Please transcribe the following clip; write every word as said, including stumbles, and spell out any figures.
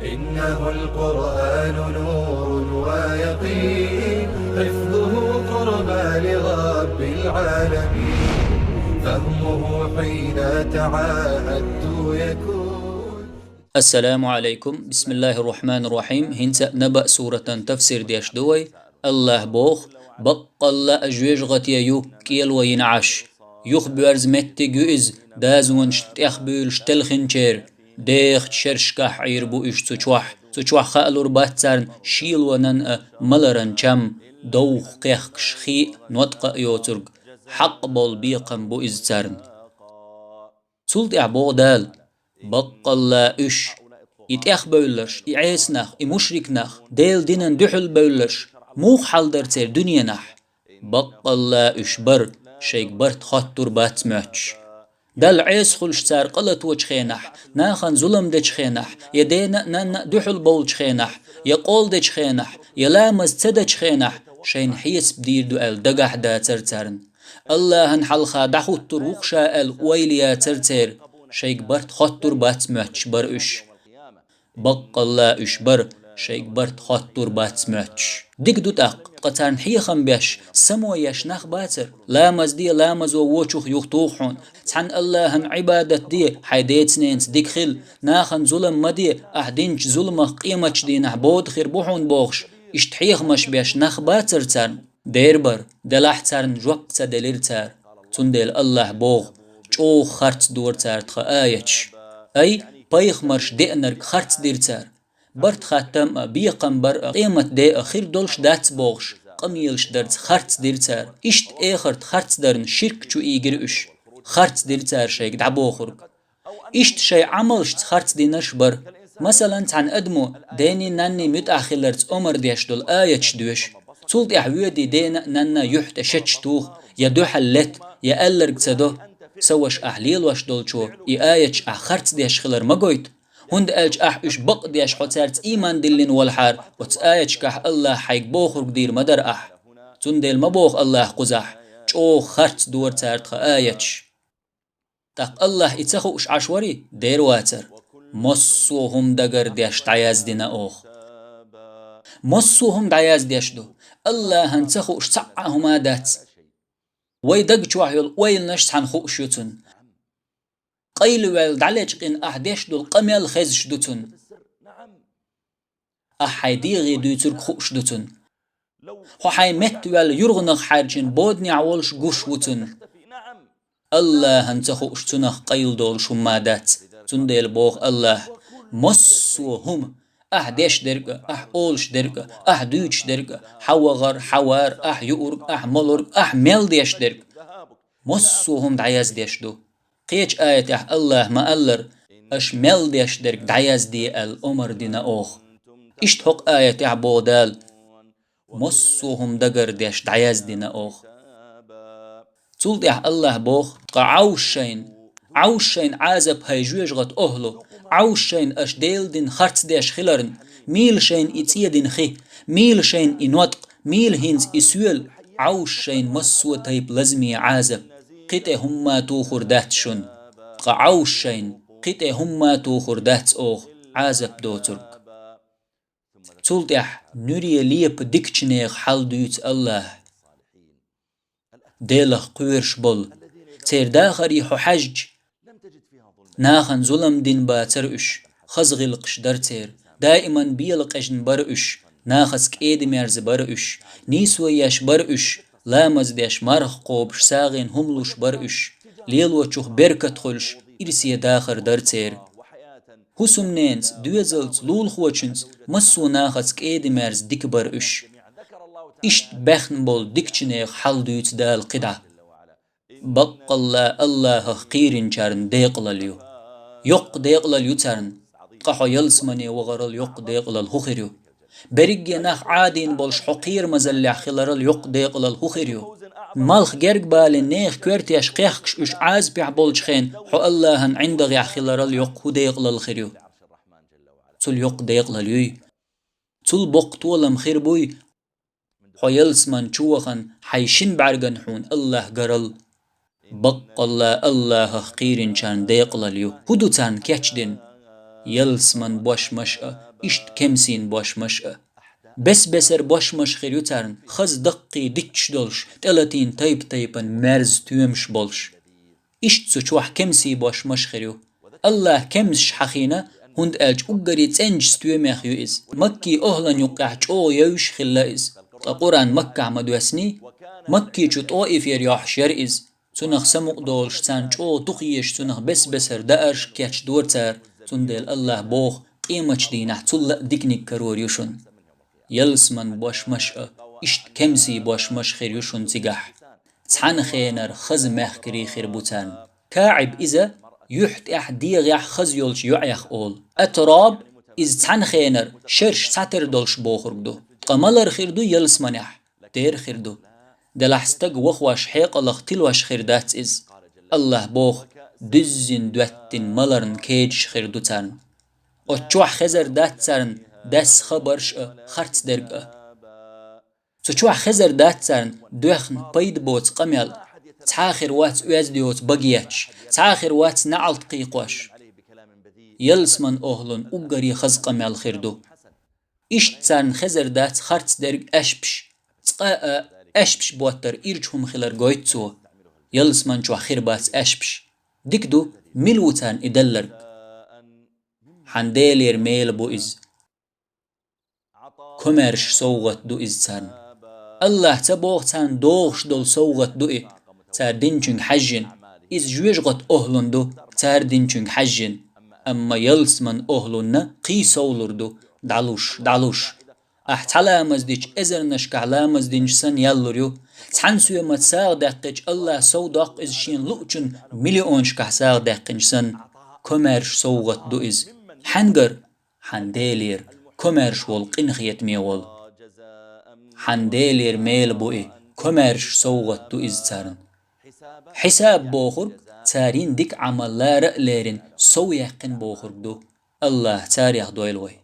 إنه القرآن نور ويقين، حفظه قربى لرب العالمين، فهمه حين تعاهدت يكون. Ассаламу алайкум, бисмиллахир рахманир рахим. ХӀинца Наба суратан тафсир деш ду вай. Аллах бох: «Баккъалла а жоьжагӀате ю кӀело йина Ӏаш. Юхабоьрза меттиг ю иза, дазонаш тӀехбуьйлуш телхинчер. Дехача шершкахь Ӏийр бу уьш цу чохь. Цу чохь хаалур бац царна шелонан а, маларан чам, довха кхехкаш хи а, ноткъа а йоцург. Хьакъ болу бекхам бу иза царна». Цул тӀаьхьа боху Дала: «Баккъалла уьш, и тӀехбевлларш, и Ӏеса нах, и мушрик нах, Делан динан дуьхьал бевлларш, муха хьал дара церан дуьненахь? Баккъалла уьш бара, шайга барт хоттур бац моьттуш. Далла Ӏеса хуьлуш цара къа латочу хенахь, нахана зулам дечу хенахь, я дена а, нанна а дуьхьал бовлучу хенахь, я къола дечу хенахь, я ламаз ца дечу хенахь, шайна хьесап дийр ду аьлла дагахь а дацара царна. Аллахьан хьалха дӀахӀуттур ву-кх ша аьлла ойла яцара церан, шайга барт хоттур бац моьттуш бара уьш. Баккъалла уьш бара, шайга барт хоттур бац моьттуш. Дика ду тӀаккха, ткъа царна хьехам беш, само еш нах бацара. Ламаз де, ламазо вочух юхатуху хьуна. Цхьана Аллахьан Ӏибадат де, хьайн деца-ненаца дика хила, нахана зулам ма де, ахь динчу зуламах къематчу дийнахь бода хир бу хьуна бохуш, иштта хьехамаш беш нах бацара царна». Дера бара, делахь царна жоп ца делира цара. Цундела Аллахь боху: «ЧӀогӀа харц дора цара тхан аяташ». Ай, пайхамарш деанарг харц дира цара. Барт хаттам а, бекхам бар а, къемат де а хир долуш дац бохуш, къамелаш дарца харц дира цара. Иштта эхарт харц дарна ширк чу ийгира уьш. Харц дира цара шайга дӀабохург. Иштта шайн Ӏамалшца харц динарш бара. Масалан, цхьана адамо дений-нанний муьтӀахь хиларца омар деш долу аяташ доьшу. Цул тӀаьхьа воьдий дена а, нанна а юьхь тӀе шеташ туху, я дуьхьал лета, я аьлларг ца до: «Сан ваша, ахь лелош долчо и аяташ ахь харц деш хилар ма гойту, хӀунда аьлча ахь уьш бакъдеш, хьо цаьрца ийман диллина волахьара, оцу аяташкахь Аллахь хьайга бохург дийр ма дара ахь». Цундела ма боху Аллахь кхузахь: «ЧӀогӀа харц дора цара тхан аяташ». ТӀаккха Аллахь и ца хууш Ӏаш варий? Дера вацара. Массо а хӀума дагардеш дӀаяздина оха. Массо а хӀума дӀаяздеш ду. Аллахьан ца хууш цхьа а хӀума дац. Вай даг чохь йолу ойланаш цхьаьна хууш ю цунна. Къайлаваьлла дӀалечкъина ахь деш долу къамел хезаш ду цунна. Ахь хьайн дегӀе дуьйцург хууш ду цунна. Хьо хьайн метта ваьлла юргӀанах хьаьрчина боданехь волуш гуш ву цунна. Аллахьан ца хууш цунах къайладолуш хӀумма дац. Цундела боху Аллахь: «Массо а хӀума, ахь деш дерг а, ахь олуш дерг а, ахь дуьйцуш дерг а, хьан вахар, хьан вар, ахь юург, ахь молург, ахь мел деш дерг, массо а хӀума дӀаяздеш ду». Кхечу аятехь Аллахь ма-аллара: «Аша мел деш дерг дӀаязде», аьлла омар дина оха. Иштта хӀокху аятехь боху Дала: «Массо а хӀума дагардеш дӀаяздина оха». Цул тӀаьхьа Аллахь боху: «Ткъа Ӏовш шайна, Ӏовш шайна Ӏазап, хӀай жоьжагӀат охӀлу, Ӏовш шайна аша Делан дин харц деш хиларна, мийла шайна и цӀе дина хи, мийла шайна и ноткъ, мийла хӀинца и соьла, Ӏовш шайна массо а тайпа лазаме Ӏазап, кхин тӀе хӀумма тухур дац шуна. Ткъа Ӏовш шайна, кхин тӀе хӀумма тухур дац оха Ӏазап доцург». Цул тӀаьхьа нуьре лепа дикачу нехан хьал дуьйцу Аллахь. Делах кхоьруш болу, церан дахаре хьо хьаьжча, нахана зулам дина бацара уьш, хаза гӀиллакхаш дара церан, даиман бела къежна бара уьш, нахаца кӀеда-мерза бара уьш, нийсо еш бара уьш, ламаз деш, марха кхобуш, сагӀина хӀума луш бара уьш, лелочух беркат хуьлуш, ирсе дахар дара церан. ХӀусамненца, доьзалца, лулахочуьнца, массо а нахаца кӀеда-мерза дика бара уьш. Иштта баьхна болу дикачу нехан хьал дуьйцу Дала кхидӀа. Баккъалла Аллахьах кхийринчарна декъалал ю. Йоккха декъалал ю царна, ткъа хьо ялсамане вахарал йоккха декъалал хӀун хир ю? Берриге нах Ӏадийна болуш хьо кхерамазаллехь хиларал йоккха декъалал хӀун хир ю? Малх герга балийна нехан коьртеш кхехкаш уьш Ӏазапехь болчу хенахь хьо Аллахьан ӀиндагӀехь хиларал йоккха хӀун декъалал хир ю? Цул йоккха декъалал юй? Цул боккха толам хир буй хьо ялсамани чу вахана хьайн шина бӀаьргана хьуна Аллахь гарал? Баккъалла Аллахьах кхийринчарна декъалал ю. ХӀун ду царна кечдина? Ялсман бошмаш а, иштта кемсийн бошмаш а. Бес-бесара бошмаш хир ю царна, хаза даккхий дитташ долуш, тӀелатийна тайп-тайпана мерза стоьмаш болуш. Иштта цу чохь кемсийн бошмаш хир ю. АллахӀа кемсаш хьахийна, хӀунда аьлча уггаре цӀеначу стоьмех ю иза. Маккин охӀлан юккъехь чӀогӀа евзаш хилла иза. Ткъа Къуръан Маккахь ма доьссиний, Макки чу ТӀоифера йохьуш яра иза. Цунах самукъадолуш, царна чӀогӀа тухуш, цунах бес-бесара даарш кечдора цара, цундела АллахӀа боху, къематчу дийнахь цул а диканиг карор ю шуна. Ялсман бошмаш а, иштта кемсийн бошмаш хир ю шуна цигахь. Цхьана хенара хаза мехкарий хир бу царна. КаӀиб иза юьхь тӀехь, дегӀехь хаза йолчу йоӀех олу. Атраб иза цхьана хенара шераш цхьатера долуш бохург ду. Ткъа малар хир ду ялсманехь? Дера хир ду. Делахь стаг вахош, хьекъалах тилош хир дац иза. АллахӀа боху, дуьззина доьттина маларна кедаш хир ду царна. Оцу чохь хезар дац царна даьсса хабарш а, харцдерг а. Цу чохь хезар дац царна доьхна пайда боцу къамел, цхьа а хир вац оьзда йоцу багеташ, цхьа а хир вац неӀалт кхайкхош. Ялсман охӀлун уггаре хаза къамел хир ду. Иштта царна хезар дац харцдерг, аьшпаш. Цкъа а аьшпаш боттар ирча хӀума хилар гойту цо. Ялсман чохь хир бац аьшпаш. Дика ду, мила ву царна и делларг? Хьан Делера мела бу иза. Комаьрша совгӀат ду иза царна. АллахӀа ца боху царна догӀуш долу совгӀат ду и, цара динчуьнга хьаьжжина. Иза жоьжахати охӀлун ду, цара динчуьнга хьаьжжина. Амма ялсман охӀлунна кхин совлур ду, дӀалуш, дӀалуш. Ахь цхьа ламаз дича, эзарнашкахь ламаз динчу санна яллур ю. Цхьана соьмаца сагӀа даьккхича, АллахӀа сов доккху иза шена луучун миллионашкахь сагӀа даьккхинчу санна. Комаьрша совгӀат ду иза. Хьаьнгара? Хьан Делера, комаьрша волу, къинхетаме волу. Хьан Делера мела бу и, комаьрша совгӀат ду иза царна. Хьисаб бохург цара йина дика Ӏамал лара а лерина, сов яьккхина бохург ду. АллахӀа царех дойла вай.